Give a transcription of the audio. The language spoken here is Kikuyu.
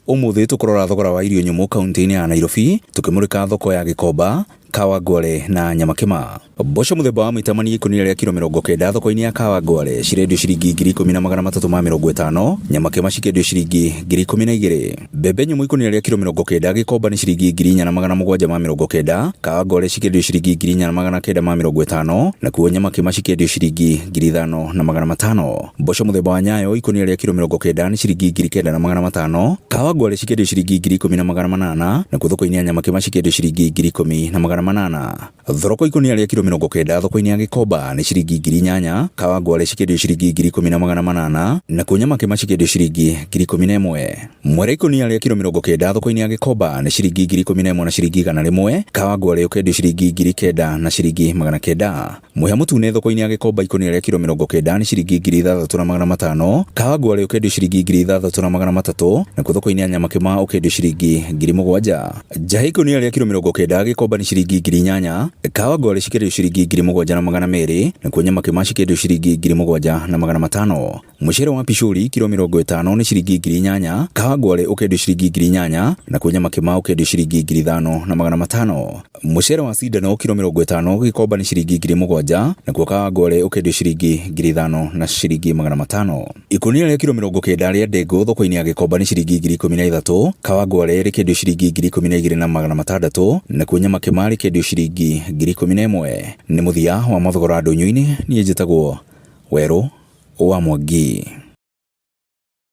Ũmũthĩ tũkũrora thogora wa irio nyũmũ kaunti-inĩ ya Nairobi, tũkĩmũrĩka thoko ya Gĩkomba, Kawangware na Nyamakĩma. Mboco mũthemba wa mĩtamania ikũnia rĩa kiro 90 thoko-inĩ ya Kawangware cirendio ciringi 10,350, Nyamakĩma cikendio ciringi 12,000. Mbembe nyũmũ ikũnia rĩa kiro 90 Gĩkomba nĩ ciringi 4,790, Kawangware cikendio ciringi 4,950, nakuo Nyamakĩma cikendio ciringi 5,500. Mboco mũthemba wa Nyayo ikũnia rĩa kiro 90 nĩ ciringi 9,500, Kawangware cikendio ciringi 10,800, nakuo thoko-inĩ ya Nyamakĩma cikendio ciringi 10,800. Thoroko ikũnia rĩa kiro 90 thoko-inĩ ya Gĩkomba nĩ ciringi 8,000, Kawangware cikendio ciringi 10,800, nakuo Nyamakĩma cikendio ciringi 11,000. Mwere ikũnia rĩa kiro 90 thoko-inĩ ya Gĩkomba nĩ ciringi 11,000 na ciringi 100, Kawangware ũkendio ciringi 9,000 na ciringi 900. Mũhĩa mũtune thoko-inĩ ya Gĩkomba ikũnia rĩa kiro 90 nĩ ciringi 6,500, Kawangware ũkendio ciringi 6,300, nakuo thoko-inĩ ya Nyamakĩma ũkendio ciringi 7,000. Njahĩ ikũnia rĩa kiro 90 Gĩkomba nĩ ciringi 8,000, Kawangware cikendio ciringi 7,200, nakuo Nyamakĩma cikendio ciringi 7,500. Mũcere wa picũri kiro 50 nĩ ciringi 8,000, Kawangware ũkendio ciringi 8,000, nakuo Nyamakĩma ũkendio ciringi 5,500. Mũcere wa cindano kiro 50 Gĩkomba nĩ ciringi 7,000, nakuo Kawangware ũkendio ciringi 5,000 na ciringi 500. Ikũnia rĩa kiro 90 rĩa ndengũ thoko-inĩ ya Gĩkomba nĩ ciringi 13,000, Kawangware rĩkendio ciringi 12,600, nakuo Nyamakĩma rĩkendio ciringi 11,000. Nĩ mũthia wa mathogora ndũnyũ-inĩ, niĩ njĩtagwo Werũ wa Mwangi.